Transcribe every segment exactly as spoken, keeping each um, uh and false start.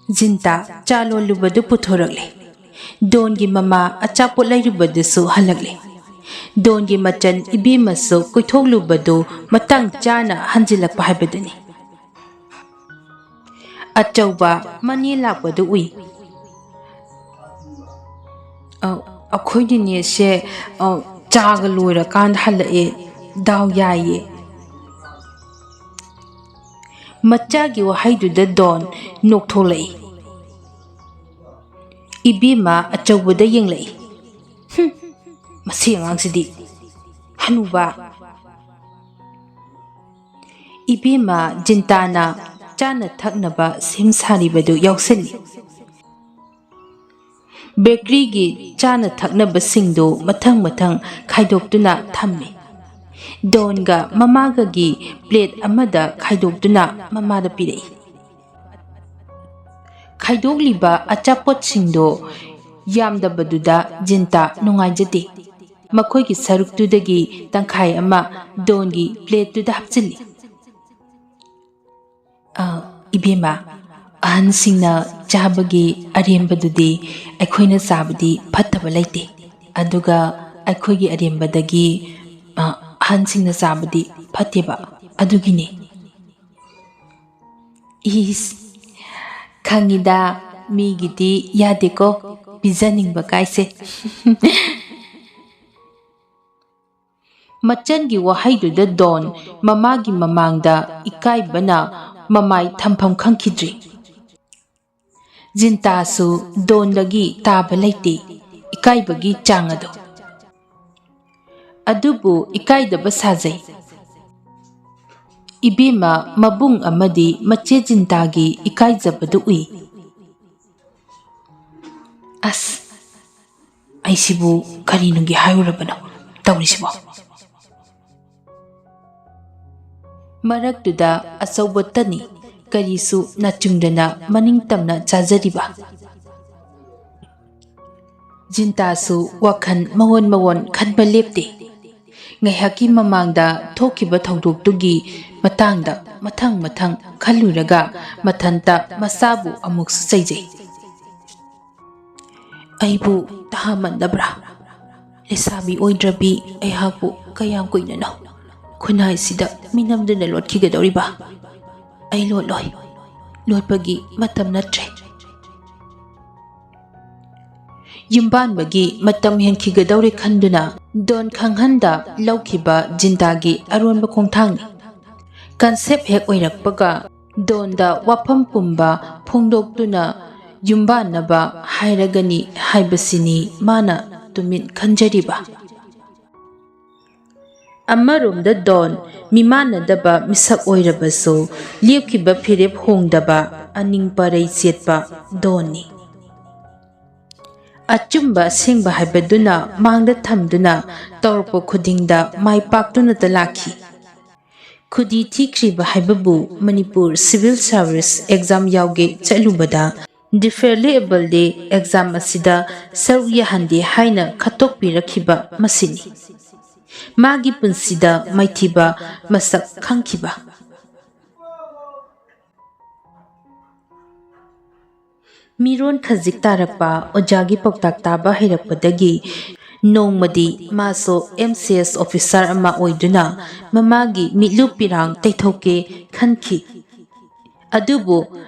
ꯖꯤꯟꯇꯥ ꯆꯥ ꯂꯣꯜꯂꯨꯕꯗꯨ ꯄꯨꯊꯣꯔꯛꯂꯦ꯫ ꯗꯣꯟꯒꯤ ꯃꯃꯥ ꯑꯆꯥꯄꯣꯠ ꯂꯩꯔꯨꯕꯗꯨꯁꯨ ꯍꯜꯂꯛꯂꯦ꯫ ꯗꯣꯟꯒꯤ ꯃꯆꯟ ꯏꯕꯦꯝꯃꯁꯨ ꯀꯣꯏꯊꯣꯛꯂꯨꯕꯗꯨ ꯃꯇꯥꯡ ꯆꯥꯅ ꯍꯟꯖꯤꯜꯂꯛꯄ ꯍꯥꯏꯕꯗꯨꯅꯤ꯫ ꯑꯆꯧꯕ ꯃꯅꯦ ꯂꯥꯛꯄꯗꯨ ꯎꯏ꯫ "ꯑ, ꯑꯩꯈꯣꯏ ꯅꯦꯅꯦꯁꯦ, ꯑ, ꯆꯥꯒ ꯂꯣꯏꯔꯀꯥꯟꯗ ꯍꯜꯂꯛꯑꯦ꯫ ꯗꯥꯎ ꯌꯥꯏꯌꯦ꯫" ꯃꯆꯥꯒꯤ ꯋꯥꯍꯩꯗꯨꯗ ꯗꯣꯟ ꯅꯣꯛꯊꯣꯛꯂꯛꯏ꯫ ꯏꯕꯦꯝꯃ ꯑꯆꯧꯕꯗ ꯌꯦꯡꯂꯛꯏ꯫ "ꯍꯨꯝ, ꯃꯁꯤ ꯑꯉꯥꯡꯁꯤꯗꯤ꯫ ꯍꯅꯨꯕ꯫" ꯏꯕꯦꯝꯃ ꯖꯤꯟꯇꯥꯅ ꯆꯥꯅ ꯊꯛꯅꯕ ꯁꯦꯝ ꯁꯥꯔꯤꯕꯗꯨ ꯌꯥꯎꯁꯤꯜꯂꯤ꯫ ꯕꯦꯀꯔꯤꯒꯤ ꯆꯥꯅ ꯊꯛꯅꯕꯁꯤꯡꯗꯨ ꯃꯊꯪ ꯃꯊꯪ ꯈꯥꯏꯗꯣꯛꯇꯨꯅ ꯊꯝꯃꯤ꯫ ꯗꯣꯟꯒ ꯃꯃꯥꯒꯒꯤ ꯄ꯭ꯂꯦꯠ ꯑꯃꯗ ꯈꯥꯏꯗꯣꯛꯇꯨꯅ ꯃꯃꯥꯗ ꯄꯤꯔꯛꯏ꯫ ꯈꯥꯏꯗꯣꯛꯂꯤꯕ ꯑꯆꯥꯄꯣꯠꯁꯤꯡꯗꯣ ꯌꯥꯝꯗꯕꯗꯨꯗ ꯖꯤꯟꯇꯥ ꯅꯨꯡꯉꯥꯏꯖꯗꯦ꯫ ꯃꯈꯣꯏꯒꯤ ꯁꯔꯨꯛꯇꯨꯗꯒꯤ ꯇꯪꯈꯥꯏ ꯑꯃ ꯗꯣꯟꯒꯤ ꯄ꯭ꯂꯦꯠꯇꯨꯗ ꯍꯥꯞꯆꯤꯜꯂꯤ꯫ "ꯑ, ꯏꯕꯦꯝꯃ, ꯑꯍꯟꯁꯤꯡꯅ ꯆꯥꯕꯒꯤ ꯑꯔꯦꯝꯕꯗꯨꯗꯤ ꯑꯩꯈꯣꯏꯅ ꯆꯥꯕꯗꯤ ꯐꯠꯇꯕ ꯂꯩꯇꯦ, ꯑꯗꯨꯒ ꯑꯩꯈꯣꯏꯒꯤ ꯑꯔꯦꯝꯕꯗꯒꯤ, ꯑ, ꯑꯍꯟꯁꯤꯡꯅ ꯆꯥꯕꯗꯤ ꯐꯠꯇꯦꯕ, ꯑꯗꯨꯒꯤꯅꯦ꯫" ꯏꯁ, ꯈꯪꯉꯤꯗ, ꯃꯤꯒꯤꯗꯤ ꯌꯥꯗꯦꯀꯣ ꯄꯤꯖꯅꯤꯡꯕ ꯀꯥꯏꯁꯦ꯫ ꯃꯆꯟꯒꯤ ꯋꯥꯍꯩꯗꯨꯗ ꯗꯣꯟ ꯃꯃꯥꯒꯤ ꯃꯃꯥꯡꯗ ꯏꯀꯥꯏꯕꯅ ꯃꯃꯥꯏ ꯊꯝꯐꯝ ꯈꯪꯈꯤꯗ꯭ꯔꯤ꯫ ꯖꯤꯟꯇꯥꯁꯨ ꯗꯣꯟꯗꯒꯤ ꯇꯥꯕ ꯂꯩꯇꯦ ꯏꯀꯥꯏꯕꯒꯤ ꯆꯥꯡ ꯑꯗꯨ꯫ ꯑꯗꯨꯕꯨ ꯏꯀꯥꯏꯗꯕ ꯁꯥꯖꯩ꯫ ꯏꯕꯦꯝꯃ ꯃꯕꯨꯡ ꯑꯃꯗꯤ ꯃꯆꯦ ꯖꯤꯟꯇꯥꯒꯤ ꯏꯀꯥꯏꯖꯕꯗꯨ ꯎꯏ꯫ ꯑꯁ, ꯑꯩꯁꯤꯕꯨ ꯀꯔꯤꯅꯨꯡꯒꯤ ꯍꯥꯏꯔꯨꯔꯕꯅꯣ ꯇꯧꯔꯤꯁꯤꯕꯣ? ꯃꯔꯛꯇꯨꯗ ꯑꯆꯧꯕꯇꯅꯤ ꯀꯔꯤꯁꯨ ꯅꯥꯆꯨꯡꯗꯅ ꯃꯅꯤꯡ ꯇꯝꯅ ꯆꯥꯖꯔꯤꯕ꯫ ꯖꯤꯟꯇꯥꯁꯨ ꯋꯥꯈꯜ ꯃꯋꯣꯟ ꯃꯋꯣꯟ ꯈꯟꯕ ꯂꯦꯞꯇꯦ꯫ ꯉꯥꯏꯍꯥꯛꯀꯤ ꯃꯃꯥꯡꯗ ꯊꯣꯛꯈꯤꯕ ꯊꯧꯗꯣꯛꯇꯨꯒꯤ ꯃꯇꯥꯡꯗ ꯃꯊꯪ ꯃꯊꯪ ꯈꯜꯂꯨꯔꯒ ꯃꯊꯟꯇ ꯃꯁꯥꯕꯨ ꯑꯃꯨꯛꯁꯨ ꯆꯩꯖꯩ꯫ "ꯑꯩꯕꯨ ꯇꯍꯥꯃꯟꯗꯕ꯭ꯔꯥ? ꯂꯩꯁꯥꯕꯤ ꯑꯣꯏꯗ꯭ꯔꯕꯤ ꯑꯩꯍꯥꯛꯄꯨ ꯀꯌꯥꯝ ꯀꯨꯏꯅꯅꯣ ꯈꯨꯟꯅꯥꯏꯁꯤꯗ ꯃꯤꯅꯝꯗꯨꯅ ꯂꯣꯠꯈꯤꯒꯗꯧꯔꯤꯕ? ꯑꯩ ꯂꯣꯠꯂꯣꯏ꯫ ꯂꯣꯠꯄꯒꯤ ꯃꯇꯝ ꯅꯠꯇ꯭ꯔꯦ"꯫ ꯌꯨꯝꯕꯥꯟꯕꯒꯤ ꯃꯇꯝ ꯍꯦꯟꯈꯤꯒꯗꯧꯔꯦ ꯈꯟꯗꯨꯅ ꯗꯣꯟ ꯈꯪꯍꯟꯗ ꯂꯧꯈꯤꯕ ꯖꯤꯟꯇꯥꯒꯤ ꯑꯔꯣꯟꯕ ꯈꯣꯡꯊꯥꯡꯅꯤ꯫ ꯀꯟꯁꯦꯞ ꯍꯦꯛ ꯑꯣꯏꯔꯛꯄꯒ ꯗꯣꯟꯗ ꯋꯥꯐꯝ ꯄꯨꯝꯕ ꯐꯣꯡꯗꯣꯛꯇꯨꯅ ꯌꯨꯝꯕꯥꯟꯅꯕ ꯍꯥꯏꯔꯒꯅꯤ ꯍꯥꯏꯕꯁꯤꯅꯤ ꯃꯥꯅ ꯇꯨꯃꯤꯟ ꯈꯟꯖꯔꯤꯕ꯫ ꯑꯃꯔꯣꯝꯗ ꯗꯣꯟ ꯃꯤꯃꯥꯟꯅꯗꯕ ꯃꯤꯁꯛ ꯑꯣꯏꯔꯕꯁꯨ ꯂꯦꯞꯈꯤꯕ ꯐꯤꯔꯦꯞ ꯍꯣꯡꯗꯕ ꯑꯅꯤꯡ ꯄꯔꯩ ꯆꯦꯠꯄ ꯗꯣꯟꯅꯤ꯫ ꯑꯆꯨꯝꯕ ꯑꯁꯦꯡꯕ ꯍꯥꯏꯕꯗꯨꯅ ꯃꯥꯡꯗ ꯊꯝꯗꯨꯅ ꯇꯧꯔꯛꯄ ꯈꯨꯗꯤꯡꯗ ꯃꯥꯏ ꯄꯥꯛꯇꯨꯅꯇ ꯂꯥꯛꯈꯤ꯫ ꯈꯨꯗꯤ ꯊꯤꯈ꯭ꯔꯤꯕ ꯍꯥꯏꯕꯕꯨ ꯃꯅꯤꯄꯨꯔ ꯁꯤꯚꯤꯜ ꯁꯥꯔꯚꯤꯁ ꯑꯦꯛꯖꯥꯝ ꯌꯥꯎꯒꯦ ꯆꯠꯂꯨꯕꯗ ꯗꯤꯐꯦꯂꯤꯑꯦꯕꯜꯗꯤ ꯑꯦꯛꯖꯥꯝ ꯑꯁꯤꯗ ꯁꯔꯨꯛ ꯌꯥꯍꯟꯗꯦ ꯍꯥꯏꯅ ꯈꯠꯇꯣꯛꯄꯤꯔꯛꯈꯤꯕ ꯃꯁꯤꯅꯤ꯫ ꯃꯥꯒꯤ ꯄꯨꯟꯁꯤꯗ ꯃꯥꯏꯊꯤꯕ ꯃꯁꯛ ꯈꯪꯈꯤꯕ꯫ ꯃꯤꯔꯣꯟ ꯈꯖꯤꯛ ꯇꯥꯔꯛꯄ ꯑꯣꯖꯥꯒꯤ ꯄꯥꯎꯇꯥꯛ ꯇꯥꯕ ꯍꯩꯔꯛꯄꯗꯒꯤ ꯅꯣꯡꯃꯗꯤ ꯃꯥꯁꯨ ꯑꯦꯝ ꯁꯤ ꯑꯦꯁ ꯑꯣꯐꯤꯁꯥꯔ ꯑꯃ ꯑꯣꯏꯗꯨꯅ ꯃꯃꯥꯒꯤ ꯃꯤꯠꯂꯨ ꯄꯤꯔꯥꯡ ꯇꯩꯊꯣꯛꯀꯦ ꯈꯟꯈꯤ꯫ ꯑꯗꯨꯕꯨ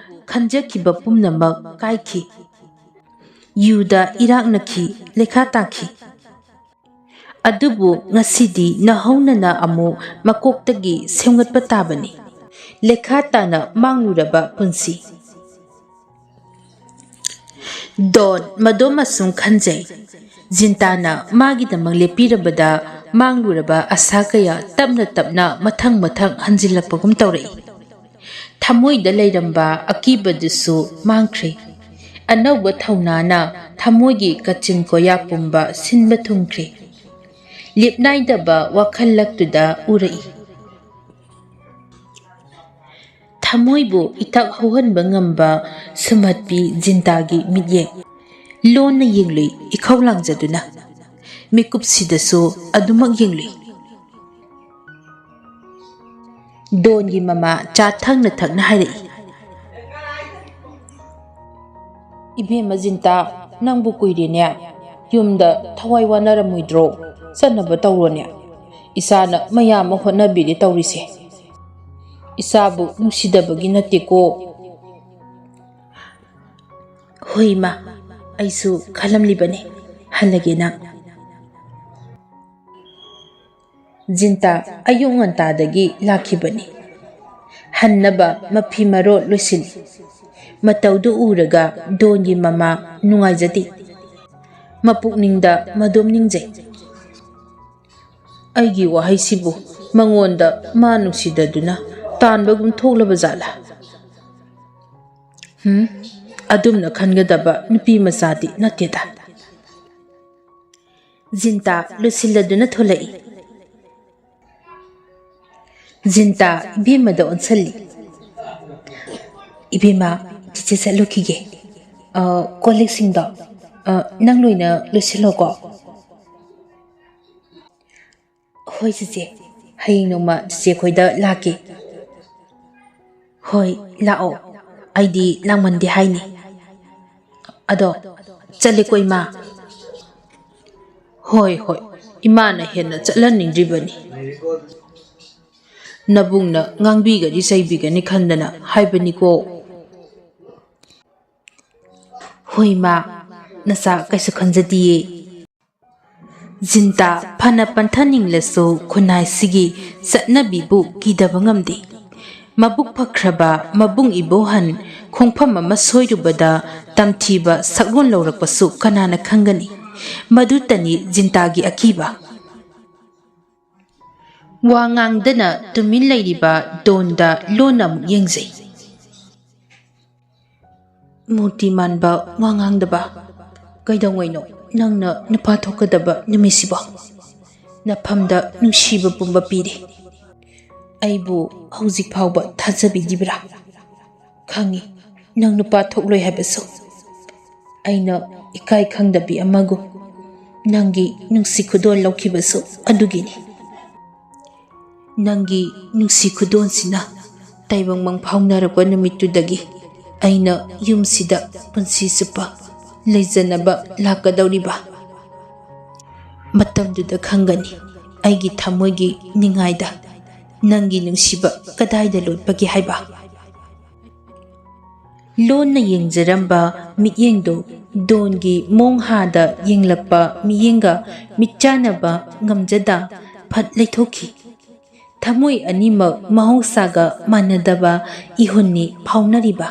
ꯈꯟꯖꯈꯤꯕ ꯄꯨꯝꯅꯃꯛ ꯀꯥꯏꯈꯤ꯫ ꯌꯨꯗ ꯏꯔꯥꯛꯅꯈꯤ, ꯂꯩꯈꯥ ꯇꯥꯈꯤ꯫ ꯑꯗꯨꯕꯨ ꯉꯁꯤꯗꯤ ꯅꯧꯍꯧꯅꯅ ꯑꯃꯨꯛ ꯃꯀꯣꯛꯇꯒꯤ ꯁꯦꯝꯒꯠꯄ ꯇꯥꯕꯅꯤ꯫ ꯂꯩꯈꯥ ꯇꯥꯅ ꯃꯥꯡꯂꯨꯔꯕ ꯄꯨꯟꯁꯤ꯫ ꯗꯣꯟ ꯃꯗꯣꯝ ꯑꯁꯨꯝ ꯈꯟꯖꯩ꯫ ꯖꯤꯟꯇꯥꯅ ꯃꯥꯒꯤꯗꯃꯛ ꯂꯦꯞꯄꯤꯔꯕꯗ ꯃꯥꯡꯂꯨꯔꯕ ꯑꯁꯥ ꯀꯌꯥ ꯇꯞꯅ ꯇꯞꯅ ꯃꯊꯪ ꯃꯊꯪ ꯍꯟꯖꯤꯜꯂꯛꯄꯒꯨꯝ ꯇꯧꯔꯛꯏ꯫ ꯊꯃꯣꯏꯗ ꯂꯩꯔꯝꯕ ꯑꯀꯤꯕꯗꯨꯁꯨ ꯃꯥꯡꯈ꯭ꯔꯦ꯫ ꯑꯅꯧꯕ ꯊꯧꯅꯥꯅ ꯊꯃꯣꯏꯒꯤ ꯀꯥꯆꯤꯟ ꯀꯣꯌꯥ ꯄꯨꯝꯕ ꯁꯤꯟꯕ ꯊꯨꯡꯈ꯭ꯔꯦ꯫ ꯂꯦꯞꯅꯥꯏꯗꯕ ꯋꯥꯈꯜꯂꯛꯇꯨꯗ ꯎꯔꯛꯏ꯫ ꯊꯃꯣꯏꯕꯨ ꯏꯇꯛ ꯍꯧꯍꯟꯕ ꯉꯝꯕ ꯁꯨꯝꯍꯠꯄꯤ ꯖꯤꯟꯇꯥꯒꯤ ꯃꯤꯠꯌꯦꯡ꯫ ꯂꯣꯟꯅ ꯌꯦꯡꯂꯨꯏ ꯏꯈꯧ ꯂꯥꯡꯖꯗꯨꯅ꯫ ꯃꯤꯀꯨꯞꯁꯤꯗꯁꯨ ꯑꯗꯨꯃꯛ ꯌꯦꯡꯂꯨꯏ꯫ ꯗꯣꯟꯒꯤ ꯃꯃꯥ ꯆꯥ ꯊꯛꯅ ꯊꯛꯅ ꯍꯥꯏꯔꯛꯏ꯫ "ꯏꯕꯦꯝꯃ ꯖꯤꯟꯇꯥ, ꯅꯪꯕꯨ ꯀꯨꯏꯔꯦꯅꯦ꯫ ꯌꯨꯝꯗ ꯊꯋꯥꯏ ꯋꯥꯅꯔꯝꯃꯣꯏꯗ꯭ꯔꯣ? ꯆꯠꯅꯕ ꯇꯧꯔꯣꯅꯦ꯫ ꯏꯆꯥꯅ ꯃꯌꯥꯝ ꯑꯃ ꯍꯣꯠꯅꯕꯤꯔꯦ ꯇꯧꯔꯤꯁꯦ꯫ ꯏꯆꯥꯕꯨ ꯅꯨꯡꯁꯤꯗꯕꯒꯤ ꯅꯠꯇꯦꯀꯣ꯫" "ꯍꯣꯏ ꯏꯃꯥ, ꯑꯩꯁꯨ ꯈꯜꯂꯝꯂꯤꯕꯅꯤ ꯍꯜꯂꯒꯦꯅ꯫" ꯖꯤꯟꯇꯥ ꯑꯌꯨꯛ ꯉꯟꯇꯥꯗꯒꯤ ꯂꯥꯛꯈꯤꯕꯅꯤ꯫ ꯍꯟꯅꯕ ꯃꯐꯤ ꯃꯔꯣꯜ ꯂꯣꯏꯁꯤꯜꯂꯤ꯫ ꯃꯇꯧꯗꯨ ꯎꯔꯒ ꯗꯣꯟꯒꯤ ꯃꯃꯥ ꯅꯨꯡꯉꯥꯏꯖꯗꯦ꯫ ꯃꯄꯨꯛꯅꯤꯡꯗ ꯃꯗꯣꯝ ꯅꯤꯡꯖꯩ꯫ "ꯑꯩꯒꯤ ꯋꯥꯍꯩꯁꯤꯕꯨ ꯃꯉꯣꯟꯗ ꯃꯥ ꯅꯨꯡꯁꯤꯗꯗꯨꯅ ꯇꯥꯟꯕꯒꯨꯝ ꯊꯣꯛꯂꯕ ꯖꯥꯠꯂꯥ? ꯍꯨꯝ, ꯑꯗꯨꯝꯅ ꯈꯟꯒꯗꯕ ꯅꯨꯄꯤ ꯃꯆꯥꯗꯤ ꯅꯠꯇꯦꯗ꯫" ꯖꯤꯟꯇꯥ ꯂꯣꯏꯁꯤꯜꯂꯗꯨꯅ ꯊꯣꯛꯂꯛꯏ꯫ ꯖꯤꯟꯇꯥ ꯏꯕꯦꯝꯃꯗ ꯑꯣꯟꯁꯤꯜꯂꯤ꯫ "ꯏꯕꯦꯝꯃ, ꯆꯤꯆꯦ ꯆꯠꯂꯨꯈꯤꯒꯦ꯫ ꯑ, ꯀꯣꯜ ꯂꯤꯛꯁꯤꯡꯗꯣ, ꯑ, ꯅꯪ ꯂꯣꯏꯅ ꯂꯣꯏꯁꯤꯜꯂꯣꯀꯣ꯫" "ꯍꯣꯏ ꯆꯤꯆꯦ, ꯍꯌꯦꯡ ꯅꯣꯡꯃ ꯆꯤꯆꯦ ꯈꯣꯏꯗ ꯂꯥꯛꯀꯦ꯫" "ꯍꯣꯏ, ꯂꯥꯛꯑꯣ꯫ ꯑꯩꯗꯤ ꯂꯥꯛꯃꯟꯗꯦ ꯍꯥꯏꯅꯤ꯫ ꯑꯗꯣ, ꯆꯠꯂꯦꯀꯣ ꯏꯃꯥ꯫" "ꯍꯣꯏ, ꯍꯣꯏ, ꯏꯃꯥꯅ ꯍꯦꯟꯅ ꯆꯠꯍꯟꯅꯤꯡꯗ꯭ꯔꯤꯕꯅꯤ꯫ ꯅꯕꯨꯡꯅ ꯉꯥꯡꯕꯤꯒꯅꯤ ꯆꯩꯕꯤꯒꯅꯤ ꯈꯟꯗꯅ ꯍꯥꯏꯕꯅꯤꯀꯣ꯫" "ꯍꯣꯏ ꯏꯃꯥ, ꯅꯆꯥ ꯀꯩꯁꯨ ꯈꯟꯖꯗꯤꯌꯦ꯫" ꯖꯤꯟꯇꯥ ꯐꯅ ꯄꯟꯊꯅꯤꯡꯂꯁꯨ ꯈꯨꯟꯅꯥꯏꯁꯤꯒꯤ ꯆꯠꯅꯕꯤꯕꯨ ꯀꯤꯗꯕ ꯉꯝꯗꯦ꯫ ꯃꯕꯨꯛ ꯐꯈ꯭ꯔꯕ ꯃꯕꯨꯡ ꯏꯕꯣꯍꯟ ꯈꯣꯡꯐꯝ ꯑꯃ ꯁꯣꯏꯔꯨꯕꯗ ꯇꯝꯊꯤꯕ ꯁꯛꯂꯣꯟ ꯂꯧꯔꯛꯄꯁꯨ ꯀꯅꯥꯅ ꯈꯪꯒꯅꯤ? ꯃꯗꯨꯇꯅꯤ ꯖꯤꯟꯇꯥꯒꯤ ꯑꯀꯤꯕ꯫ ꯋꯥ ꯉꯥꯡꯗꯅ ꯇꯨꯃꯤꯟ ꯂꯩꯔꯤꯕ ꯗꯣꯟꯗ ꯂꯣꯟꯅ ꯑꯃꯨꯛ ꯌꯦꯡꯖꯩ꯫ "ꯃꯨꯔꯇꯤ ꯃꯥꯟꯕ ꯋꯥ ꯉꯥꯡꯗꯕ, ꯀꯩꯗꯧꯉꯩꯅꯣ ꯅꯪꯅ ꯅꯨꯄꯥ ꯊꯣꯛꯀꯗꯕ ꯅꯨꯃꯤꯠꯁꯤꯕꯣ? ꯅꯐꯝꯗ ꯅꯨꯡꯁꯤꯕ ꯄꯨꯝꯕ ꯄꯤꯔꯤ꯫ ꯑꯩꯕꯨ ꯍꯧꯖꯤꯛ ꯐꯥꯎꯕ ꯊꯥꯖꯕꯤꯗ꯭ꯔꯤꯕ꯭ꯔꯥ? ꯈꯪꯉꯤ, ꯅꯪ ꯅꯨꯄꯥ ꯊꯣꯛꯂꯣꯏ ꯍꯥꯏꯕꯁꯨ꯫ ꯑꯩꯅ ꯏꯀꯥꯏ ꯈꯪꯗꯕꯤ ꯑꯃꯒꯨꯝ ꯅꯪꯒꯤ ꯅꯨꯡꯁꯤ ꯈꯨꯗꯣꯜ ꯂꯧꯈꯤꯕꯁꯨ ꯑꯗꯨꯒꯤꯅꯤ꯫" ꯅꯪꯒꯤ ꯅꯨꯡꯁꯤ ꯈꯨꯗꯣꯟꯁꯤꯅ ꯇꯥꯏꯕꯪ ꯃꯪ ꯐꯥꯎꯅꯔꯛꯄ ꯅꯨꯃꯤꯠꯇꯨꯗꯒꯤ ꯑꯩꯅ ꯌꯨꯝꯁꯤꯗ ꯄꯨꯟꯁꯤ ꯆꯨꯞꯄ ꯂꯩꯖꯅꯕ ꯂꯥꯛꯀꯗꯧꯔꯤꯕ ꯃꯇꯝꯗꯨꯗ ꯈꯪꯒꯅꯤ ꯑꯩꯒꯤ ꯊꯃꯣꯏꯒꯤ ꯅꯤꯡꯉꯥꯏꯗ ꯅꯪꯒꯤ ꯅꯨꯡꯁꯤꯕ ꯀꯗꯥꯏꯗ ꯂꯣꯠꯄꯒꯦ ꯍꯥꯏꯕ꯫ ꯂꯣꯟꯅ ꯌꯦꯡꯖꯔꯝꯕ ꯃꯤꯠꯌꯦꯡꯗꯨ ꯗꯣꯟꯒꯤ ꯃꯣꯡꯍꯥꯗ ꯌꯦꯡꯂꯛꯄ ꯃꯤꯠꯌꯦꯡꯒ ꯃꯤꯠꯆꯥꯟꯅꯕ ꯉꯝꯖꯗ ꯐꯠ ꯂꯩꯊꯣꯛꯈꯤ꯫ ꯊꯃꯣꯏ ꯑꯅꯤꯃꯛ ꯃꯍꯧꯁꯥꯒ ꯃꯥꯟꯅꯗꯕ ꯏꯍꯨꯟꯅꯤ ꯐꯥꯎꯅꯔꯤꯕ꯫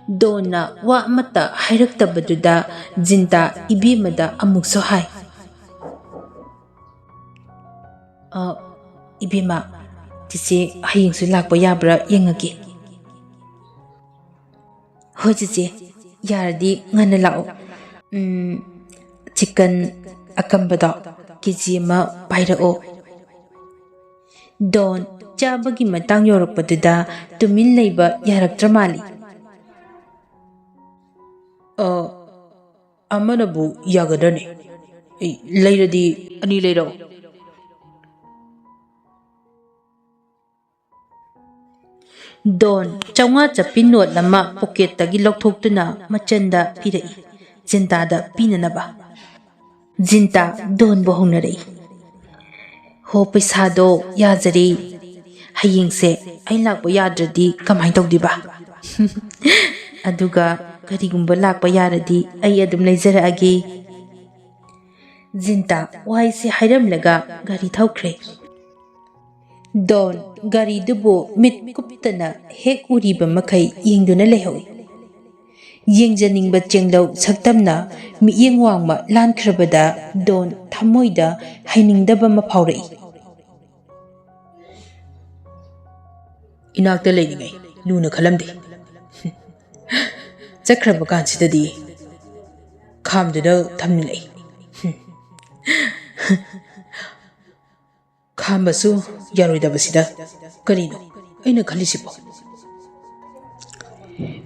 ꯗꯣꯟꯅ ꯋꯥ ꯑꯃꯠꯇ ꯍꯥꯏꯔꯛꯇꯕꯗꯨꯗ ꯖꯤꯟꯇꯥ ꯏꯕꯦꯝꯃꯗ ꯑꯃꯨꯛꯁꯨ ꯍꯥꯏ, "ꯑ, ꯏꯕꯦꯝꯃ, ꯆꯤꯆꯦ ꯍꯌꯦꯡꯁꯨ ꯂꯥꯛꯄ ꯌꯥꯕ꯭ꯔꯥ ꯌꯦꯡꯉꯒꯦ꯫" "ꯍꯣꯏ ꯆꯤꯆꯦ, ꯌꯥꯔꯗꯤ ꯉꯟꯅ ꯂꯥꯛꯑꯣ꯫ ꯎꯝ, ꯆꯤꯀꯟ ꯑꯀꯝꯕꯗꯣ ꯀꯦ ꯖꯤ ꯑꯃ ꯄꯥꯏꯔꯛꯑꯣ꯫" ꯗꯣꯟ ꯆꯥꯕꯒꯤ ꯃꯇꯥꯡ ꯌꯧꯔꯛꯄꯗꯨꯗ ꯇꯨꯃꯤꯟ ꯂꯩꯕ ꯌꯥꯔꯛꯇ꯭ꯔ ꯃꯥꯜꯂꯤ꯫ "ꯑ, ꯑꯃꯅꯕꯨ ꯌꯥꯒꯗ꯭ꯔꯅꯦ? ꯑꯩ ꯂꯩꯔꯗꯤ ꯑꯅꯤ ꯂꯩꯔꯛꯑꯣ꯫" ꯗꯣꯟ ꯆꯥꯝꯃꯉꯥ ꯆꯞꯄꯤ ꯅꯣꯠ ꯑꯃ ꯄꯣꯀꯦꯠꯇꯒꯤ ꯂꯧꯊꯣꯛꯇꯨꯅ ꯃꯆꯟꯗ ꯄꯤꯔꯛꯏ, ꯖꯤꯟꯇꯥꯗ ꯄꯤꯅꯅꯕ꯫ ꯖꯤꯟꯇꯥ ꯗꯣꯟꯕꯨ ꯍꯧꯅꯔꯛꯏ, "ꯍꯣ, ꯄꯩꯁꯥꯗꯣ ꯌꯥꯖꯔꯦ꯫ ꯍꯌꯦꯡꯁꯦ ꯑꯩ ꯂꯥꯛꯄ ꯌꯥꯗ꯭ꯔꯗꯤ ꯀꯃꯥꯏꯅ ꯇꯧꯗꯣꯏꯕ? ꯑꯗꯨꯒ ꯀꯔꯤꯒꯨꯝꯕ ꯂꯥꯛꯄ ꯌꯥꯔꯗꯤ ꯑꯩ ꯑꯗꯨꯝ ꯂꯩꯖꯔꯛꯑꯒꯦ꯫" ꯖꯤꯟꯇꯥ ꯋꯥꯍꯩꯁꯦ ꯍꯥꯏꯔꯝꯂꯒ ꯒꯥꯔꯤ ꯊꯧꯈ꯭ꯔꯦ꯫ ꯗꯣꯟ ꯒꯥꯔꯤꯗꯨꯕꯨ ꯃꯤꯠ ꯀꯨꯞꯇꯅ ꯍꯦꯛ ꯎꯔꯤꯕ ꯃꯈꯩ ꯌꯦꯡꯗꯨꯅ ꯂꯩꯍꯧꯏ꯫ ꯌꯦꯡꯖꯅꯤꯡꯕ ꯆꯦꯡꯂꯧ ꯁꯛꯇꯝꯅ ꯃꯤꯠꯌꯦꯡ ꯋꯥꯡꯃ ꯂꯥꯟꯈ꯭ꯔꯕꯗ ꯗꯣꯟ ꯊꯃꯣꯏꯗ ꯍꯩꯅꯤꯡꯗꯕ ꯑꯃ ꯐꯥꯎꯔꯛꯏ꯫ "ꯏꯅꯥꯛꯇ ꯂꯩꯔꯤꯉꯩ ꯂꯨꯅ ꯈꯜꯂꯝꯗꯦ꯫ ꯆꯠꯈ꯭ꯔꯕ ꯀꯥꯟꯁꯤꯗꯗꯤ ꯈꯥꯝꯗꯨꯅ ꯊꯝꯅꯤꯡꯂꯛꯏ꯫ ꯈꯥꯝꯕꯁꯨ ꯌꯥꯔꯣꯏꯗꯕꯁꯤꯗ ꯀꯔꯤꯅꯣ ꯑꯩꯅ ꯈꯜꯂꯤꯁꯤꯕꯣ?"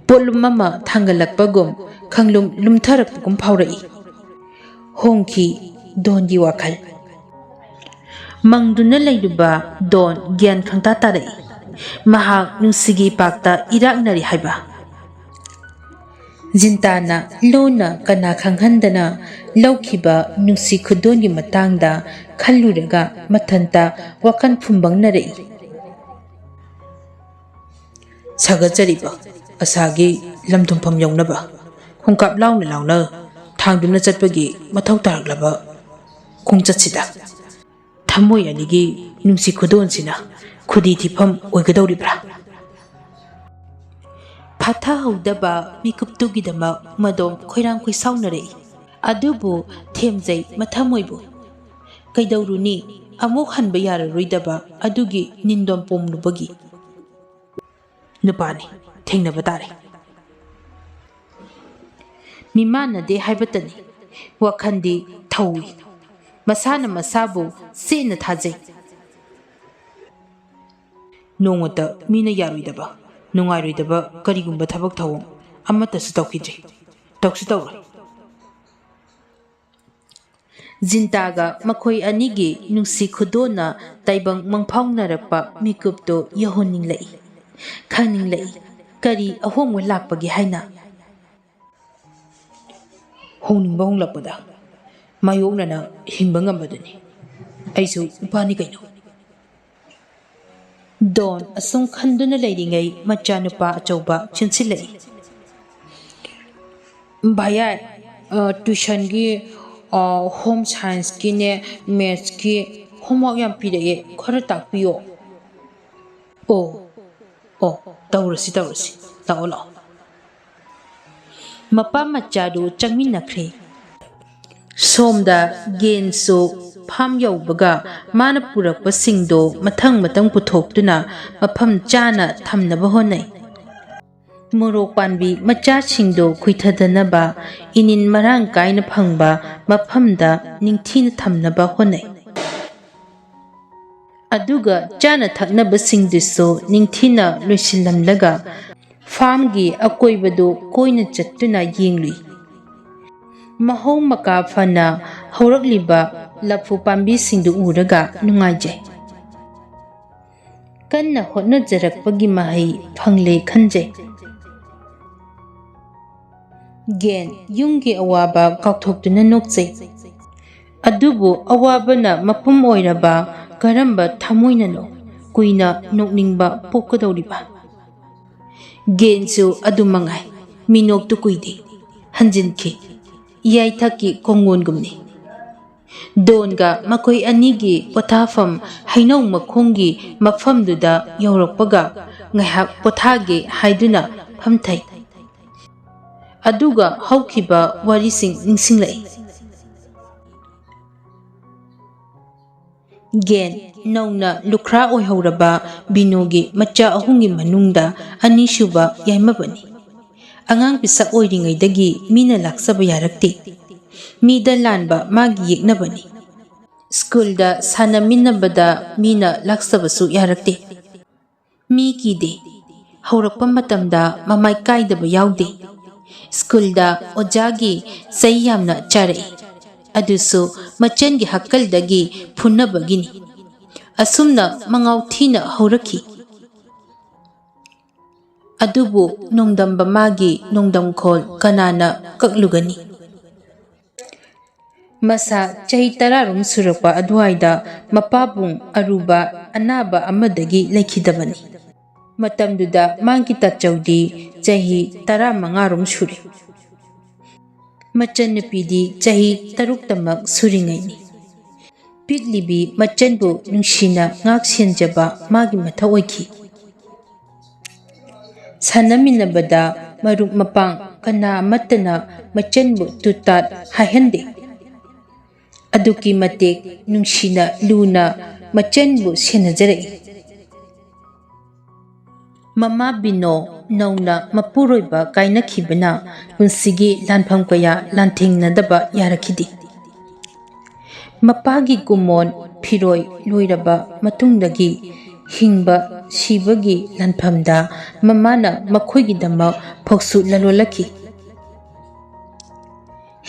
ꯄꯣꯠꯂꯨꯝ ꯑꯃ ꯊꯥꯡꯒꯠꯂꯛꯄꯒꯨꯝ ꯈꯪꯂꯨꯝ ꯂꯨꯝꯊꯔꯛꯄꯒꯨꯝ ꯐꯥꯎꯔꯛꯏ꯫ ꯍꯣꯡꯈꯤ ꯗꯣꯟꯒꯤ ꯋꯥꯈꯜ꯫ ꯃꯪꯗꯨꯅ ꯂꯩꯔꯨꯕ ꯗꯣꯟ ꯒ꯭ꯌꯥꯟ ꯈꯪꯇꯥ ꯇꯥꯔꯛꯏ꯫ ꯃꯍꯥꯛ ꯅꯨꯡꯁꯤꯒꯤ ꯏꯄꯥꯛꯇ ꯏꯔꯥꯛꯅꯔꯤ ꯍꯥꯏꯕ꯫ ꯖꯤꯟꯇꯥꯅ ꯂꯣꯟꯅ ꯀꯅꯥ ꯈꯪꯍꯟꯗꯅ ꯂꯧꯈꯤꯕ ꯅꯨꯡꯁꯤ ꯈꯨꯗꯣꯟꯒꯤ ꯃꯇꯥꯡꯗ ꯈꯜꯂꯨꯔꯒ ꯃꯊꯟꯇ ꯋꯥꯈꯜ ꯐꯨꯝꯕꯪꯅꯔꯛꯏ꯫ ꯁꯥꯒꯠꯆꯔꯤꯕ ꯑꯁꯥꯒꯤ ꯂꯝꯗꯨꯝꯐꯝ ꯌꯧꯅꯕ ꯈꯣꯡꯀꯥꯞ ꯂꯥꯎꯅ ꯂꯥꯎꯅ ꯊꯥꯡꯗꯨꯅ ꯆꯠꯄꯒꯤ ꯃꯊꯧ ꯇꯥꯔꯛꯂꯕ ꯈꯣꯡꯆꯠꯁꯤꯗ ꯊꯃꯣꯏ ꯑꯅꯤꯒꯤ ꯅꯨꯡꯁꯤ ꯈꯨꯗꯣꯟꯁꯤꯅ ꯈꯨꯗꯤ ꯊꯤꯐꯝ ꯑꯣꯏꯒꯗꯧꯔꯤꯕ꯭ꯔꯥ? ꯐꯥꯊꯍꯧꯗꯕ ꯃꯤꯀꯨꯞꯇꯨꯒꯤꯗꯃꯛ ꯃꯗꯣꯝ ꯈꯣꯏꯔꯥꯡ ꯈꯣꯏꯁꯥꯎꯅꯔꯛꯏ꯫ ꯑꯗꯨꯕꯨ ꯊꯦꯝꯖꯩ ꯃꯊꯃꯣꯏꯕꯨ꯫ ꯀꯩꯗꯧꯔꯨꯅꯤ, ꯑꯃꯨꯛ ꯍꯟꯕ ꯌꯥꯔꯔꯣꯏꯗꯕ ꯑꯗꯨꯒꯤ ꯅꯤꯟꯗꯣꯝ ꯄꯣꯝꯂꯨꯕꯒꯤ꯫ ꯅꯨꯄꯥꯅꯤ, ꯊꯦꯡꯅꯕ ꯇꯥꯔꯦ꯫ ꯃꯤꯃꯥꯟꯅꯗꯦ ꯍꯥꯏꯕꯇꯅꯤ, ꯋꯥꯈꯜꯗꯤ ꯊꯧꯏ꯫ ꯃꯁꯥꯅ ꯃꯁꯥꯕꯨ ꯆꯦꯠꯅ ꯊꯥꯖꯩ꯫ ꯅꯣꯡꯃꯇ ꯃꯤꯅ ꯌꯥꯔꯣꯏꯗꯕ, ꯅꯨꯡꯉꯥꯏꯔꯣꯏꯗꯕ ꯀꯔꯤꯒꯨꯝꯕ ꯊꯕꯛ ꯊꯧꯑꯣꯡ ꯑꯃꯠꯇꯁꯨ ꯇꯧꯈꯤꯗ꯭ꯔꯤ꯫ ꯇꯧꯁꯨ ꯇꯧꯔꯣꯏ꯫ ꯖꯤꯟꯇꯥꯒ ꯃꯈꯣꯏ ꯑꯅꯤꯒꯤ ꯅꯨꯡꯁꯤ ꯈꯨꯗꯣꯟꯅ ꯇꯥꯏꯕꯪ ꯃꯪꯐꯥꯎꯅꯔꯛꯄ ꯃꯤꯀꯨꯞꯇꯨ ꯌꯧꯍꯟꯅꯤꯡꯂꯛꯏ꯫ ꯈꯪꯅꯤꯡꯂꯛꯏ, ꯀꯔꯤ ꯑꯍꯣꯡꯕ ꯂꯥꯛꯄꯒꯦ ꯍꯥꯏꯅ꯫ ꯍꯣꯡꯅꯤꯡꯕ ꯍꯣꯡꯂꯛꯄꯗ ꯃꯥꯌꯣꯛꯅꯅ ꯍꯤꯡꯕ ꯉꯝꯕꯗꯨꯅꯤ꯫ ꯑꯩꯁꯨ ꯅꯨꯄꯥꯅꯤ ꯀꯩꯅꯣ꯫ ꯗꯣꯟ ꯑꯁꯨꯝ ꯈꯟꯗꯨꯅ ꯂꯩꯔꯤꯉꯩ ꯃꯆꯥꯅꯨꯄꯥ ꯑꯆꯧꯕ ꯆꯦꯟꯁꯤꯜꯂꯛꯏ꯫ "ꯚꯌꯥꯏ, ꯑ, ꯇ꯭ꯌꯨꯁꯟꯒꯤ, ꯑ, ꯍꯣꯝ ꯁꯥꯏꯟꯁꯀꯤꯅꯦ, ꯃꯦꯠꯁꯀꯤ ꯍꯣꯝꯋꯥꯔꯛ ꯌꯥꯝ ꯄꯤꯔꯛꯑꯦ, ꯈꯔ ꯇꯥꯛꯄꯤꯌꯣ꯫" "ꯑꯣ, ꯑꯣ, ꯇꯧꯔꯁꯤ, ꯇꯧꯔꯁꯤ, ꯂꯥꯛꯑꯣ, ꯂꯥꯛꯑꯣ꯫" ꯃꯄꯥ ꯃꯆꯥꯗꯨ ꯆꯪꯃꯤꯟꯅꯈ꯭ꯔꯦ꯫ ꯁꯣꯝꯗ ꯒꯦꯟꯁꯨ ꯐꯥꯝ ꯌꯧꯕꯒ ꯃꯥꯅ ꯄꯨꯔꯛꯄꯁꯤꯡꯗꯣ ꯃꯊꯪ ꯃꯊꯪ ꯄꯨꯊꯣꯛꯇꯨꯅ ꯃꯐꯝ ꯆꯥꯅ ꯊꯝꯅꯕ ꯍꯣꯠꯅꯩ꯫ ꯃꯣꯔꯣꯛ ꯄꯥꯝꯕꯤ ꯃꯆꯥꯁꯤꯡꯗꯣ ꯈꯨꯏꯊꯗꯅꯕ ꯏꯅꯤꯟ ꯃꯔꯥꯡ ꯀꯥꯏꯅ ꯐꯪꯕ ꯃꯐꯝꯗ ꯅꯤꯡꯊꯤꯅ ꯊꯝꯅꯕ ꯍꯣꯠꯅꯩ꯫ ꯑꯗꯨꯒ ꯆꯥꯅ ꯊꯛꯅꯕꯁꯤꯡꯗꯨꯁꯨ ꯅꯤꯡꯊꯤꯅ ꯂꯣꯏꯁꯤꯜꯂꯝꯂꯒ ꯐꯥꯝꯒꯤ ꯑꯀꯣꯏꯕꯗꯨ ꯀꯣꯏꯅ ꯆꯠꯇꯨꯅ ꯌꯦꯡꯂꯨꯏ꯫ ꯃꯍꯧ ꯃꯀꯥ ꯐꯅ ꯍꯧꯔꯛꯂꯤꯕ ꯂꯐꯨ ꯄꯥꯝꯕꯤꯁꯤꯡꯗꯨ ꯎꯔꯒ ꯅꯨꯡꯉꯥꯏꯖꯩ꯫ ꯀꯟꯅ ꯍꯣꯠꯅꯖꯔꯛꯄꯒꯤ ꯃꯍꯩ ꯐꯪꯂꯦ ꯈꯟꯖꯩ꯫ ꯒꯦꯟ ꯌꯨꯝꯒꯤ ꯑꯋꯥꯕ ꯀꯥꯎꯊꯣꯛꯇꯨꯅ ꯅꯣꯛꯆꯩ꯫ ꯑꯗꯨꯕꯨ ꯑꯋꯥꯕꯅ ꯃꯄꯨꯝ ꯑꯣꯏꯔꯕ ꯀꯔꯝꯕ ꯊꯃꯣꯏꯅꯅꯣ ꯀꯨꯏꯅ ꯅꯣꯛꯅꯤꯡꯕ ꯄꯣꯛꯀꯗꯧꯔꯤꯕ? ꯒꯦꯟꯁꯨ ꯑꯗꯨ ꯃꯉꯥꯏ, ꯃꯤꯅꯣꯛꯇꯨ ꯀꯨꯏꯗꯦ꯫ ꯍꯟꯖꯤꯟꯈꯤ꯫ ꯏꯌꯥꯏꯊꯛꯀꯤ ꯀꯣꯡꯒꯣꯟꯒꯨꯝꯅꯤ꯫ ꯗꯣꯟꯒ ꯃꯈꯣꯏ ꯑꯅꯤꯒꯤ ꯄꯣꯊꯥꯐꯝ ꯍꯩꯅꯧ ꯃꯈꯣꯡꯒꯤ ꯃꯐꯝꯗꯨꯗ ꯌꯧꯔꯛꯄꯒ ꯉꯥꯏꯍꯥꯛ ꯄꯣꯊꯥꯒꯦ ꯍꯥꯏꯗꯨꯅ ꯐꯝꯊꯩ꯫ ꯑꯗꯨꯒ ꯍꯧꯈꯤꯕ ꯋꯥꯔꯤꯁꯤꯡ ꯅꯤꯡꯁꯤꯡꯂꯛꯏ꯫ ꯒꯦꯟ, ꯅꯧꯅ ꯂꯨꯈ꯭ꯔꯥ ꯑꯣꯏꯍꯧꯔꯕ ꯕꯤꯅꯣꯒꯤ ꯃꯆꯥ ꯑꯍꯨꯝꯒꯤ ꯃꯅꯨꯡꯗ ꯑꯅꯤꯁꯨꯕ ꯌꯥꯏꯃꯕꯅꯤ꯫ ꯑꯉꯥꯡ ꯄꯤꯁꯛ ꯑꯣꯏꯔꯤꯉꯩꯗꯒꯤ ꯃꯤꯅ ꯂꯥꯛꯆꯕ ꯌꯥꯔꯛꯇꯦ꯫ ꯃꯤꯗ ꯂꯥꯟꯕ ꯃꯥꯒꯤ ꯌꯦꯛꯅꯕꯅꯤ꯫ ꯁ꯭ꯀꯨꯜꯗ ꯁꯥꯟꯅꯃꯤꯟꯅꯕꯗ ꯃꯤꯅ ꯂꯥꯛꯆꯕꯁꯨ ꯌꯥꯔꯛꯇꯦ꯫ ꯃꯤ ꯀꯤꯗꯦ꯫ ꯍꯧꯔꯛꯄ ꯃꯇꯝꯗ ꯃꯃꯥꯏ ꯀꯥꯏꯗꯕ ꯌꯥꯎꯗꯦ꯫ ꯁ꯭ꯀꯨꯜꯗ ꯑꯣꯖꯥꯒꯤ ꯆꯩ ꯌꯥꯝꯅ ꯆꯥꯔꯛꯏ꯫ ꯑꯗꯨꯁꯨ ꯃꯆꯟꯒꯤ ꯍꯛꯀꯜꯗꯒꯤ ꯐꯨꯅꯕꯒꯤꯅꯤ꯫ ꯑꯁꯨꯝꯅ ꯃꯉꯥꯎ ꯊꯤꯅ ꯍꯧꯔꯛꯈꯤ꯫ ꯑꯗꯨꯕꯨ ꯅꯣꯡꯗꯝꯕ ꯃꯥꯒꯤ ꯅꯣꯡꯗꯝꯈꯣꯜ ꯀꯅꯥꯅ ꯀꯛꯂꯨꯒꯅꯤ? ꯃꯁꯥ ꯆꯍꯤ ꯇꯔꯥꯔꯣꯝ ꯁꯨꯔꯛꯄ ꯑꯗꯨꯋꯥꯏꯗ ꯃꯄꯥꯕꯨꯡ ꯑꯔꯨꯕ ꯑꯅꯥꯕ ꯑꯃꯗꯒꯤ ꯂꯩꯈꯤꯗꯕꯅꯤ꯫ ꯃꯇꯝꯗꯨꯗ ꯃꯥꯒꯤ ꯇꯥꯆꯧꯗꯤ ꯆꯍꯤ ꯇꯔꯥꯃꯉꯥꯔꯣꯝ ꯁꯨꯔꯦ꯫ ꯃꯆꯟꯅꯨꯄꯤꯗꯤ ꯆꯍꯤ ꯇꯔꯨꯛꯇꯃꯛ ꯁꯨꯔꯤꯉꯩꯅꯤ꯫ ꯄꯤꯛꯂꯤꯕꯤ ꯃꯆꯟꯕꯨ ꯅꯨꯡꯁꯤꯅ ꯉꯥꯛ ꯁꯦꯟꯖꯕ ꯃꯥꯒꯤ ꯃꯊꯧ ꯑꯣꯏꯈꯤ꯫ ꯁꯥꯟꯅꯃꯤꯟꯅꯕꯗ ꯃꯔꯨꯞ ꯃꯄꯥꯡ ꯀꯅꯥ ꯑꯃꯠꯇꯅ ꯃꯆꯟꯕꯨ ꯇꯨꯠ ꯇꯥꯠ ꯍꯥꯏꯍꯟꯗꯦ꯫ ꯑꯗꯨꯛꯀꯤ ꯃꯇꯤꯛ ꯅꯨꯡꯁꯤꯅ ꯂꯨꯅ ꯃꯆꯟꯕꯨ ꯁꯦꯟꯅꯖꯔꯛꯏ꯫ ꯃꯃꯥ ꯕꯤꯅꯣ ꯅꯧꯅ ꯃꯄꯨꯔꯣꯏꯕ ꯀꯥꯏꯅꯈꯤꯕꯅ ꯄꯨꯟꯁꯤꯒꯤ ꯂꯥꯟꯐꯝ ꯀꯌꯥ ꯂꯥꯟꯊꯦꯡꯅꯗꯕ ꯌꯥꯔꯛꯈꯤꯗꯦ꯫ ꯃꯄꯥꯒꯤ ꯀꯨꯃꯣꯟ ꯐꯤꯔꯣꯏ ꯂꯣꯏꯔꯕ ꯃꯇꯨꯡꯗꯒꯤ ꯍꯤꯡꯕ ꯁꯤꯕꯒꯤ ꯂꯥꯟꯐꯝꯗ ꯃꯃꯥꯅ ꯃꯈꯣꯏꯒꯤꯗꯃꯛ ꯐꯧꯁꯨ ꯂꯂꯣꯜꯂꯛꯈꯤ꯫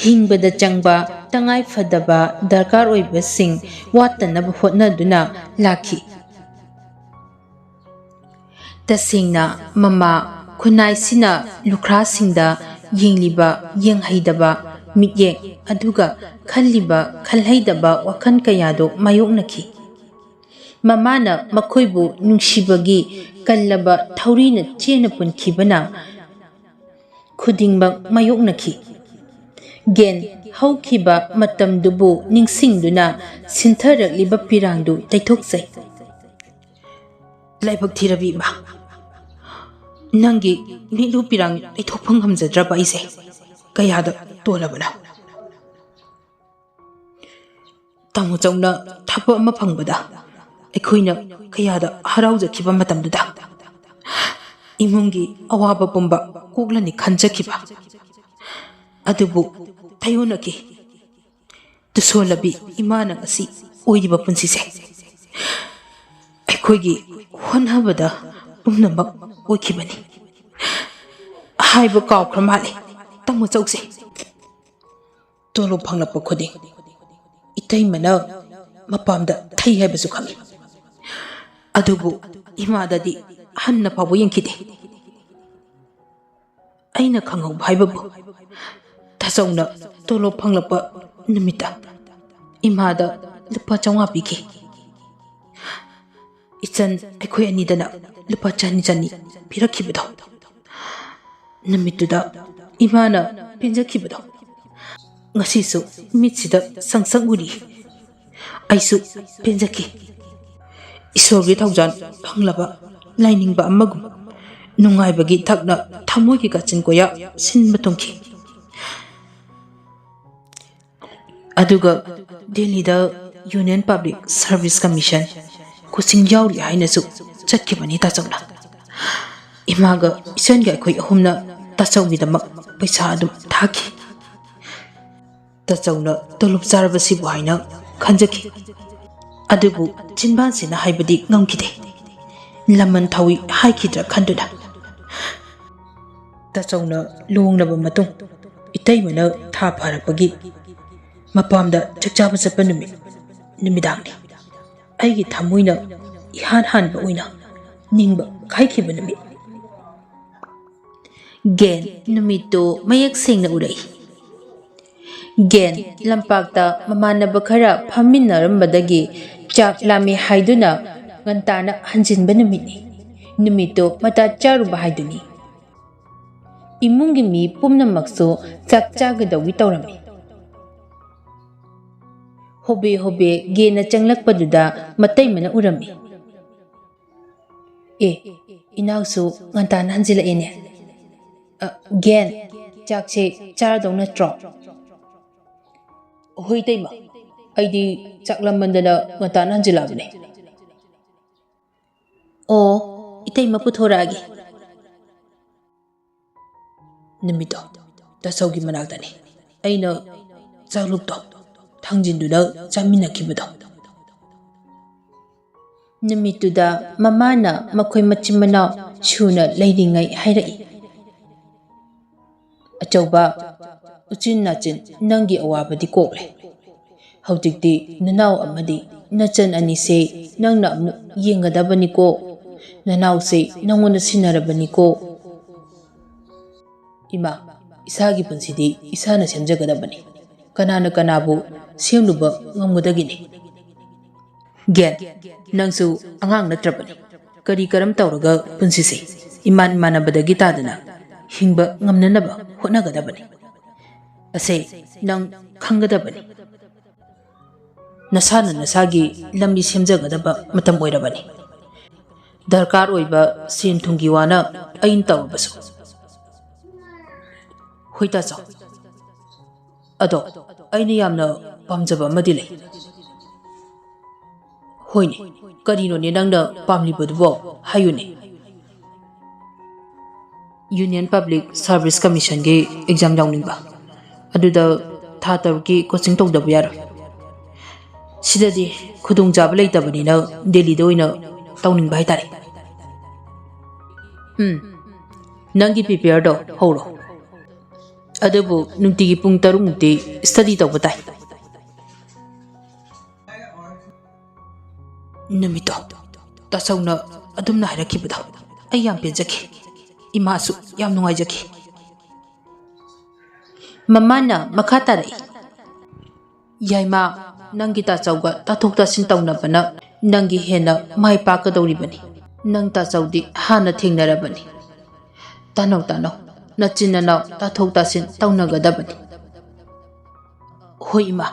ꯍꯤꯡꯕꯗ ꯆꯪꯕ ꯇꯉꯥꯏ ꯐꯗꯕ ꯗꯔꯀꯥꯔ ꯑꯣꯏꯕꯁꯤꯡ ꯋꯥꯠꯇꯅꯕ ꯍꯣꯠꯅꯗꯨꯅ ꯂꯥꯛꯈꯤ꯫ ꯇꯁꯦꯡꯅ ꯃꯃꯥ ꯈꯨꯟꯅꯥꯏꯁꯤꯅ ꯂꯨꯈ꯭ꯔꯥꯁꯤꯡꯗ ꯌꯦꯡꯂꯤꯕ ꯌꯦꯡꯍꯩꯗꯕ ꯃꯤꯠꯌꯦꯡ ꯑꯗꯨꯒ ꯈꯜꯂꯤꯕ ꯈꯜꯍꯩꯗꯕ ꯋꯥꯈꯜ ꯀꯌꯥꯗꯨ ꯃꯥꯌꯣꯛꯅꯈꯤ꯫ ꯃꯃꯥꯅ ꯃꯈꯣꯏꯕꯨ ꯅꯨꯡꯁꯤꯕꯒꯤ ꯀꯜꯂꯕ ꯊꯧꯔꯤꯅ ꯆꯦꯅ ꯄꯨꯟꯈꯤꯕꯅ ꯈꯨꯗꯤꯡꯃꯛ ꯃꯥꯌꯣꯛꯅꯈꯤ꯫ ꯒꯦꯟ ꯍꯧꯈꯤꯕ ꯃꯇꯝꯗꯨꯕꯨ ꯅꯤꯡꯁꯤꯡꯗꯨꯅ ꯁꯤꯟꯊꯔꯛꯂꯤꯕ ꯄꯤꯔꯥꯡꯗꯨ ꯇꯩꯊꯣꯛꯆꯩ꯫ ꯂꯥꯏꯕꯛ ꯊꯤꯔꯕꯤ ꯏꯃꯥ, ꯅꯪꯒꯤ ꯃꯤꯠꯂꯨ ꯄꯤꯔꯥꯡ ꯇꯩꯊꯣꯛꯄ ꯉꯝꯖꯗ꯭ꯔꯕ ꯑꯩꯁꯦ ꯀꯌꯥꯗ ꯇꯣꯜꯂꯕꯅꯣ? ꯇꯥꯃꯣ ꯆꯧꯅ ꯊꯕꯛ ꯑꯃ ꯐꯪꯕꯗ ꯑꯩꯈꯣꯏꯅ ꯀꯌꯥꯗ ꯍꯔꯥꯎꯖꯈꯤꯕ ꯃꯇꯝꯗꯨꯗ, ꯏꯃꯨꯡꯒꯤ ꯑꯋꯥꯕ ꯄꯨꯝꯕ ꯀꯣꯛꯂꯅꯤ ꯈꯟꯖꯈꯤꯕ꯫ ꯑꯗꯨꯕꯨ ꯇꯥꯏꯑꯣꯟꯅꯈꯤ꯫ ꯇꯨꯁꯣꯜꯂꯕꯤ ꯏꯃꯥꯅ ꯉꯁꯤ ꯑꯣꯏꯔꯤꯕ ꯄꯨꯟꯁꯤꯁꯦ ꯑꯩꯈꯣꯏꯒꯤ ꯍꯣꯠꯅꯕꯗ ꯄꯨꯝꯅꯃꯛ ꯑꯣꯏꯈꯤꯕꯅꯤ꯫ ꯍꯥꯏꯕ ꯀꯥꯎꯈ꯭ꯔ ꯃꯥꯜꯂꯦ, ꯇꯥꯃꯣ ꯆꯧꯁꯦ꯫ ꯇꯣꯂꯣꯞ ꯐꯪꯂꯛꯄ ꯈꯨꯗꯤꯡ ꯏꯇꯩꯃꯅ ꯃꯄꯥꯝꯗ ꯊꯩ ꯍꯥꯏꯕꯁꯨ ꯈꯪꯏ꯫ ꯑꯗꯨꯕꯨ ꯏꯃꯥꯗꯗꯤ ꯍꯟꯅ ꯐꯥꯎꯕ ꯌꯦꯡꯈꯤꯗꯦ꯫ ꯑꯩꯅ ꯈꯪꯍꯧꯕ ꯍꯥꯏꯕꯕꯨ, ꯇꯥꯆꯧꯅ ꯇꯣꯂꯣꯞ ꯐꯪꯂꯛꯄ ꯅꯨꯃꯤꯠꯇ ꯏꯃꯥꯗ ꯂꯨꯄꯥ ꯆꯥꯝꯃꯉꯥ ꯄꯤꯈꯤ꯫ ꯏꯆꯟ ꯑꯩꯈꯣꯏ ꯑꯅꯤꯗꯅ ꯂꯨꯄꯥ ꯆꯅꯤ ꯆꯅꯤ ꯄꯤꯔꯛꯈꯤꯕꯗꯣ, ꯅꯨꯃꯤꯠꯇꯨꯗ ꯏꯃꯥꯅ ꯄꯦꯟꯖꯈꯤꯕꯗꯣ ꯉꯁꯤꯁꯨ ꯃꯤꯠꯁꯤꯗ ꯁꯪ ꯁꯪ ꯎꯔꯤ꯫ ꯑꯩꯁꯨ ꯄꯦꯟꯖꯈꯤ꯫ ꯏꯁꯣꯔꯒꯤ ꯊꯧꯖꯥꯜ ꯐꯪꯂꯕ ꯂꯥꯏꯅꯤꯡꯕ ꯑꯃꯒꯨꯝ ꯅꯨꯡꯉꯥꯏꯕꯒꯤ ꯊꯛꯅ ꯊꯃꯣꯏꯒꯤ ꯀꯥꯆꯤꯟ ꯀꯣꯌꯥ ꯁꯤꯟꯕ ꯊꯨꯡꯈꯤ꯫ ꯑꯗꯨꯒ ꯗꯦꯜꯂꯤꯗ Union Public Service Commission coaching ꯌꯥꯎꯔꯤ ꯍꯥꯏꯅꯁꯨ ꯆꯠꯈꯤꯕꯅꯤ ꯇꯥꯆꯧꯅ꯫ ꯏꯃꯥꯒ ꯏꯆꯟꯒ ꯑꯩꯈꯣꯏ ꯑꯍꯨꯝꯅ ꯇꯥꯆꯧꯒꯤꯗꯃꯛ ꯄꯩꯁꯥ ꯑꯗꯨꯝ ꯊꯥꯈꯤ꯫ ꯇꯥꯆꯧꯅ ꯇꯣꯂꯣꯞ ꯆꯥꯔꯕꯁꯤꯕꯨ ꯍꯥꯏꯅ ꯈꯟꯖꯈꯤ꯫ ꯑꯗꯨꯕꯨ ꯆꯤꯟꯕꯥꯟꯁꯤꯅ ꯍꯥꯏꯕꯗꯤ ꯉꯝꯈꯤꯗꯦ꯫ ꯂꯃꯟ ꯊꯥꯎꯏ ꯍꯥꯏꯈꯤꯗ꯭ꯔꯥ ꯈꯟꯗꯨꯅ꯫ ꯇꯥꯆꯧꯅ ꯂꯨꯍꯣꯡꯂꯕ ꯃꯇꯨꯡ ꯏꯇꯩꯃꯅ ꯊꯥ ꯐꯥꯔꯛꯄꯒꯤ ꯃꯄꯥꯝꯗ ꯆꯥꯛ ꯆꯥꯕ ꯆꯠꯄ ꯅꯨꯃꯤꯠ ꯅꯨꯃꯤꯗꯥꯡꯅꯤ꯫ ꯑꯩꯒꯤ ꯊꯃꯣꯏꯅ ꯏꯍꯥꯟ ꯍꯥꯟꯕ ꯑꯣꯏꯅ ꯅꯤꯡꯕ ꯀꯥꯏꯈꯤꯕ ꯅꯨꯃꯤꯠ꯫ ꯒꯦꯟ ꯅꯨꯃꯤꯠꯇꯨ ꯃꯌꯦꯛ ꯁꯦꯡꯅ ꯎꯔꯛꯏ꯫ ꯒꯦꯟ ꯂꯝꯄꯥꯛꯇ ꯃꯃꯥꯟꯅꯕ ꯈꯔ ꯐꯝꯃꯤꯟꯅꯔꯝꯕꯗꯒꯤ ꯆꯥꯛ ꯂꯥꯝꯃꯤ ꯍꯥꯏꯗꯨꯅ ꯉꯟꯇꯥꯅ ꯍꯟꯖꯤꯟꯕ ꯅꯨꯃꯤꯠꯅꯤ꯫ ꯅꯨꯃꯤꯠꯇꯨ ꯃꯇꯥ ꯆꯥꯔꯨꯕ ꯍꯥꯏꯗꯨꯅꯤ꯫ ꯏꯃꯨꯡꯒꯤ ꯃꯤ ꯄꯨꯝꯅꯃꯛꯁꯨ ꯆꯥꯛ ꯆꯥꯒꯗꯧꯒꯤ ꯇꯧꯔꯝꯃꯤ꯫ ꯍꯣꯕꯦ ꯍꯣꯕꯦ ꯒꯦꯟꯅ ꯆꯪꯂꯛꯄꯗꯨꯗ ꯃꯇꯩꯃꯅ ꯎꯔꯝꯃꯤ꯫ "ꯑꯦ, ꯏꯅꯥꯎꯁꯨ ꯉꯟꯇꯥꯅ ꯍꯟꯖꯤꯜꯂꯛꯑꯦꯅꯦ꯫ ꯑ, ꯒꯦꯟ, ꯆꯥꯛꯁꯦ ꯆꯥꯔꯗꯧ ꯅꯠꯇ꯭ꯔꯣ?" "ꯍꯣꯏ ꯏꯇꯩꯃ, ꯑꯩꯗꯤ ꯆꯥꯛ ꯂꯥꯝꯃꯟꯗꯅ ꯉꯟꯇꯥꯅ ꯍꯟꯖꯤꯜꯂꯛꯑꯕꯅꯦ꯫" "ꯑꯣ, ꯏꯇꯩꯃ ꯄꯨꯊꯣꯔꯛꯑꯒꯦ꯫" ꯅꯨꯃꯤꯠꯇꯣ ꯇꯥꯆꯧꯒꯤ ꯃꯅꯥꯛꯇꯅꯤ ꯑꯩꯅ ꯆꯥꯛꯂꯨꯛꯇꯣ ꯊꯥꯡꯖꯤꯟꯗꯨꯅ ꯆꯥꯃꯤꯟꯅꯈꯤꯕꯗꯣ꯫ ꯅꯨꯃꯤꯠꯇꯨꯗ ꯃꯃꯥꯅ ꯃꯈꯣꯏ ꯃꯆꯤꯟ ꯃꯅꯥꯎ ꯁꯨꯅ ꯂꯩꯔꯤꯉꯩ ꯍꯥꯏꯔꯛꯏ, "ꯑꯆꯧꯕ, ꯎꯆꯤꯟ ꯅꯥꯆꯤꯟ ꯅꯪꯒꯤ ꯑꯋꯥꯕꯗꯤ ꯀꯣꯛꯂꯦ꯫ ꯍꯧꯖꯤꯛꯇꯤ ꯅꯅꯥꯎ ꯑꯃꯗꯤ ꯅꯆꯟ ꯑꯅꯤꯁꯦ ꯅꯪꯅ ꯑꯃꯨꯛ ꯌꯦꯡꯒꯗꯕꯅꯤꯀꯣ꯫ ꯅꯅꯥꯎꯁꯦ ꯅꯪꯉꯣꯟꯗ ꯁꯤꯟꯅꯔꯕꯅꯤꯀꯣ꯫" ꯏꯃꯥ, ꯏꯁꯥꯒꯤ ꯄꯨꯟꯁꯤꯗꯤ ꯏꯁꯥꯅ ꯁꯦꯝꯖꯒꯗꯕꯅꯤ꯫ ꯀꯅꯥꯅ ꯀꯅꯥꯕꯨ ꯁꯦꯝꯂꯨꯕ ꯉꯝꯒꯗꯒꯦꯅꯦ? ꯒꯦꯟ, ꯅꯪꯁꯨ ꯑꯉꯥꯡ ꯅꯠꯇ꯭ꯔꯕꯅꯤ꯫ ꯀꯔꯤ ꯀꯔꯝ ꯇꯧꯔꯒ ꯄꯨꯟꯁꯤꯁꯦ ꯏꯃꯥꯟ ꯏꯃꯥꯟꯅꯕꯗꯒꯤ ꯇꯥꯗꯅ ꯍꯤꯡꯕ ꯉꯝꯅꯅꯕ ꯍꯣꯠꯅꯒꯗꯕꯅꯤ꯫ ꯑꯁꯦ ꯅꯪ ꯈꯪꯒꯗꯕꯅꯤ꯫ ꯅꯁꯥꯅ ꯅꯁꯥꯒꯤ ꯂꯝꯕꯤ ꯁꯦꯝꯖꯒꯗꯕ ꯃꯇꯝ ꯑꯣꯏꯔꯕꯅꯤ꯫ ꯗꯔꯀꯥꯔ ꯑꯣꯏꯕ ꯁꯦꯟ ꯊꯨꯝꯒꯤ ꯋꯥꯅ ꯑꯩꯅ ꯇꯧꯔꯕꯁꯨ꯫ ꯍꯣꯏ ꯇꯥꯆꯧ꯫ ꯑꯗꯣ ꯑꯩꯅ ꯌꯥꯝꯅ ꯄꯥꯝꯖꯕ ꯑꯃꯗꯤ ꯂꯩ꯫ ꯍꯣꯏꯅꯦ, ꯀꯔꯤꯅꯣꯅꯦ ꯅꯪꯅ ꯄꯥꯝꯂꯤꯕꯗꯨꯕꯣ? ꯍꯥꯏꯌꯨꯅꯦ꯫ Union Public Service Commissionꯒꯤ exam ꯌꯥꯎꯅꯤꯡꯕ꯫ ꯑꯗꯨꯗ ꯊꯥ ꯇꯔꯨꯛꯀꯤ coaching ꯇꯧꯗꯕ ꯌꯥꯔꯣꯏ꯫ ꯁꯤꯗꯗꯤ ꯈꯨꯗꯣꯡꯆꯥꯕ ꯂꯩꯇꯕꯅꯤꯅ ꯗꯦꯜꯂꯤꯗ ꯑꯣꯏꯅ ꯇꯧꯅꯤꯡꯕ ꯍꯥꯏꯇꯥꯔꯦ꯫ ꯎꯝ, ꯅꯪꯒꯤ prepareꯗꯣ ꯍꯧꯔꯣ꯫ ꯑꯗꯨꯕꯨ ꯅꯨꯡꯇꯤꯒꯤ ꯄꯨꯡ ꯇꯔꯨꯛ ꯃꯨꯛꯇꯤ study ꯇꯧꯕ ꯇꯥꯏ꯫ ꯅꯨꯃꯤꯠꯇꯣ ꯇꯥꯆꯧꯅ ꯑꯗꯨꯝꯅ ꯍꯥꯏꯔꯛꯈꯤꯕꯗꯣ ꯑꯩ ꯌꯥꯝ ꯄꯦꯟꯖꯈꯤ꯫ ꯏꯃꯥꯁꯨ ꯌꯥꯝ ꯅꯨꯡꯉꯥꯏꯖꯈꯤ꯫ ꯃꯃꯥꯅ ꯃꯈꯥ ꯇꯥꯔꯛꯏ, "ꯌꯥꯏꯃ, ꯅꯪꯒꯤ ꯇꯥꯆꯧꯒ ꯇꯥꯊꯣꯛ ꯇꯥꯁꯤꯟ ꯇꯧꯅꯕꯅ ꯅꯪꯒꯤ ꯍꯦꯟꯅ ꯃꯥꯏ ꯄꯥꯛꯀꯗꯧꯔꯤꯕꯅꯤ꯫ ꯅꯪ ꯇꯥꯆꯧꯗꯤ ꯍꯥꯟꯅ ꯊꯦꯡꯅꯔꯕꯅꯤ꯫ ꯇꯥꯅꯧ, ꯇꯥꯅꯧ, ꯅꯆꯤꯟ ꯅꯅꯥꯎ ꯇꯥꯊꯣꯛ ꯇꯥꯁꯤꯟ ꯇꯧꯅꯒꯗꯕꯅꯤ꯫" "ꯍꯣꯏ ꯏꯃꯥ꯫"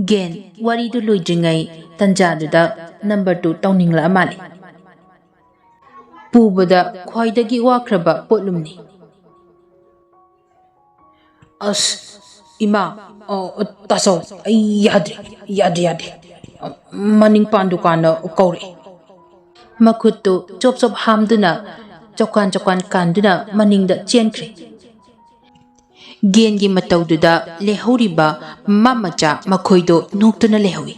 ꯒꯦꯟ ꯋꯥꯔꯤꯗꯨ ꯂꯣꯏꯗ꯭ꯔꯤꯉꯩ ꯇꯟꯖꯥꯗꯨꯗ number two ꯇꯧꯅꯤꯡꯂꯛꯑ ꯃꯥꯜꯂꯦ꯫ ꯄꯨꯕꯗ ꯈ꯭ꯋꯥꯏꯗꯒꯤ ꯋꯥꯈ꯭ꯔꯕ ꯄꯣꯠꯂꯨꯝꯅꯤ꯫ "ꯑꯁ, ꯏꯃꯥ, ꯑ, ꯇꯥꯆꯧ, ꯑꯩ ꯌꯥꯗ꯭ꯔꯦ, ꯌꯥꯗ꯭ꯔꯦ, ꯌꯥꯗ꯭ꯔꯦ꯫ ꯃꯅꯤꯡ ꯄꯥꯟ ꯗꯨꯀꯥꯟꯅ ꯀꯧꯔꯛꯑꯦ꯫" ꯃꯈꯨꯠꯇꯨ ꯆꯣꯞ ꯆꯣꯞ ꯍꯥꯝꯗꯨꯅ, ꯆꯣꯀꯥꯟ ꯆꯣꯀꯥꯟ ꯀꯥꯟꯗꯨꯅ ꯃꯅꯤꯡꯗ ꯆꯦꯟꯈ꯭ꯔꯦ꯫ ꯒꯦꯟꯒꯤ ꯃꯇꯧꯗꯨꯗ ꯂꯩꯍꯧꯔꯤꯕ ꯃꯃꯥ ꯃꯆꯥ ꯃꯈꯣꯏꯗꯣ ꯅꯣꯛꯇꯨꯅ ꯂꯩꯍꯧꯏ꯫